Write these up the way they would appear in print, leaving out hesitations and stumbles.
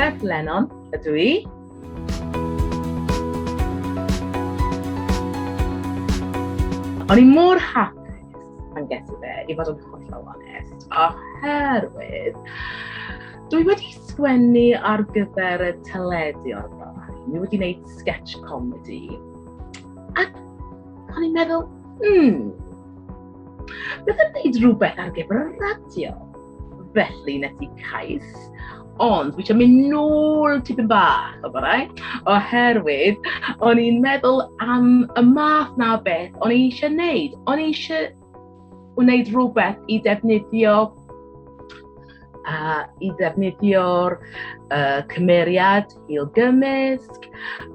Steph Lennon ydw i. O'n i mor hapus pan ges i fe, i fod yn hollol onest, oherwydd dwi wedi sgwennu ar gyfer y teledu o'r blaen. Dwi wedi gwneud sketch comedy. Ac o'n i'n meddwl, beth am wneud rhywbeth ar gyfer y radio? Felly nes i cais, ond dwi eisiau mynd nôl tipyn bach, o bore, oherwydd o'n i'n meddwl am y math na o beth o'n i eisiau wneud. O'n i eisiau wneud rhywbeth i defnyddio i ddefnyddio'r cymeriad hil gymysg.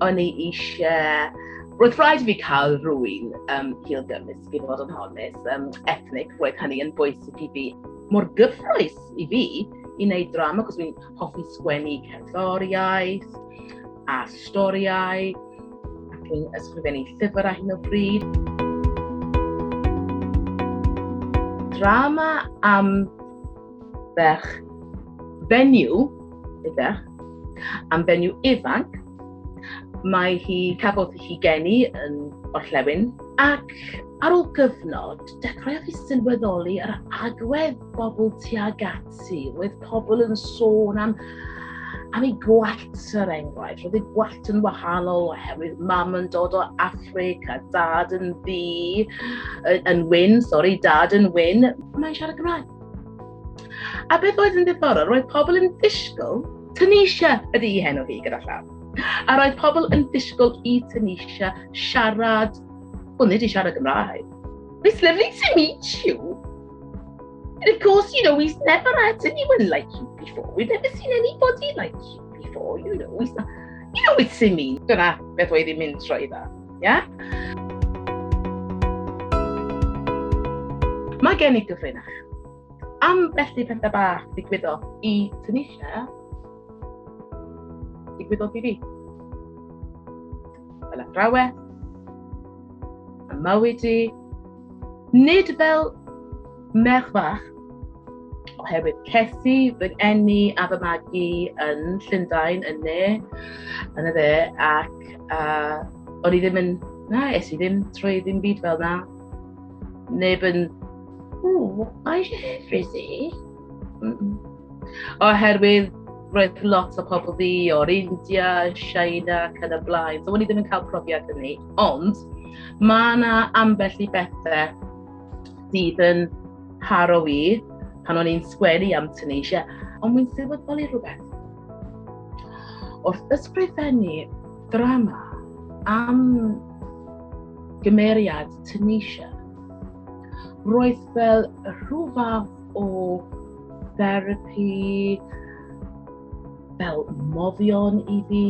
O'n i eisiau... Roedd rhaid i fi cael rhywun hil gymysg, i fod yn honest, ethnic, roedd hynny yn bwysig i fi. Mor gyffrous i fi i wneud drama, cos fi'n hoffi sgwennu cerddoriaeth a storiau, ac fi'n ysgrifennu llyfr ar hyn o bryd. Drama am ferch fenyw, ferch, am fenyw ifanc. Mae hi, cafodd hi geni yn Orllewin, ac ar ôl gyfnod, dechreuodd hi sylweddoli yr agwedd bobl tuag ati. Roedd pobl yn sôn am ei gwallt, er enghraifft. Roedd ei gwallt yn wahanol oherwydd mam yn dod o Affrica, dad yn ddu, yn wyn, sori, dad yn wyn. Mae'n siarad Cymraeg. A beth oedd yn ddiddorol, roedd pobl yn disgwyl, Tanisha ydy ei henw hi gyda llaw. A roedd pobl yn disgwyl i Tanisha siarad, wel, nid i siarad Gymraeg. It's lovely to meet you. And of course, you know, we've never had anyone like you before. We've never seen anybody like you before, you know. It's not, you know what I mean. Dyna beth oedd hi'n mynd trwy dda, yeah? Mae gen i gyfrinach. Am felly pethau bach ddigwyddodd i Tanisha, digwyddodd i fi. Fel athrawes, y mywyd i, nid fel merch fach, oherwydd ces i fy eni a fy magu yn Llundain, yn ne, yn y dde, ac o'n i ddim yn, na, es i ddim trwy ddim byd fel na. Neb yn, ooh, why is your hair frizzy? Oherwydd roedd lot o pobl ddu o'r India, China ac yn y blaen. So o'n i ddim yn cael profiad hynny. Ond mae yna ambell i bethau sydd yn taro i pan o'n i'n sgwennu am Tanisha, ond wy'n sylweddoli rhywbeth. Wrth ysgrifennu drama am gymeriad Tanisha, roedd fel rhyw fath o therapi, fel moddion i fi.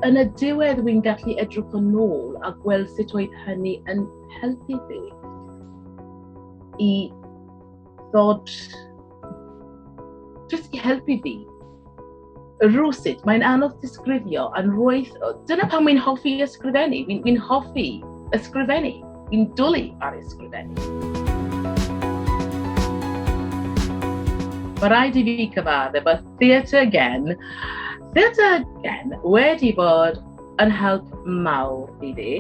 Yn y diwedd, wy'n gallu edrych yn ôl a gweld sut oedd hynny yn helpu fi i ddod, jyst i helpu fi. Rywsut, mae'n anodd disgrifio, yn roedd, dyna pam wy'n hoffi ysgrifennu, wy'n hoffi ysgrifennu, wy'n dwlu ar ysgrifennu. Mae rhaid i fi cyfadde bod Theatr Gen wedi bod yn help mawr i fi,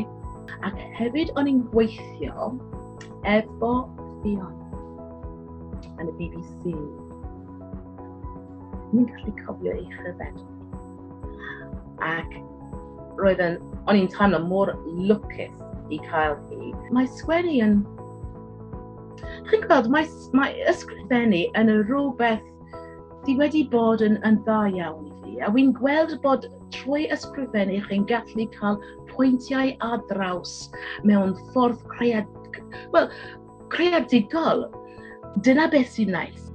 ac hefyd o'n i'n gweithio efo Ffion yn y BBC. Ni'n gallu cofio ei chyfed. Ac roedd yn, o'n i'n teimlo mor lwcus i cael hi. Mae sgwennu yn... Chi'n gweld, mae ysgrifennu yn rhywbeth sydd wedi bod yn dda iawn i fi. A wy'n gweld bod trwy ysgrifennu chi'n gallu cael pwyntiau ar draws mewn ffordd creadigol. Dyna beth sy'n nice.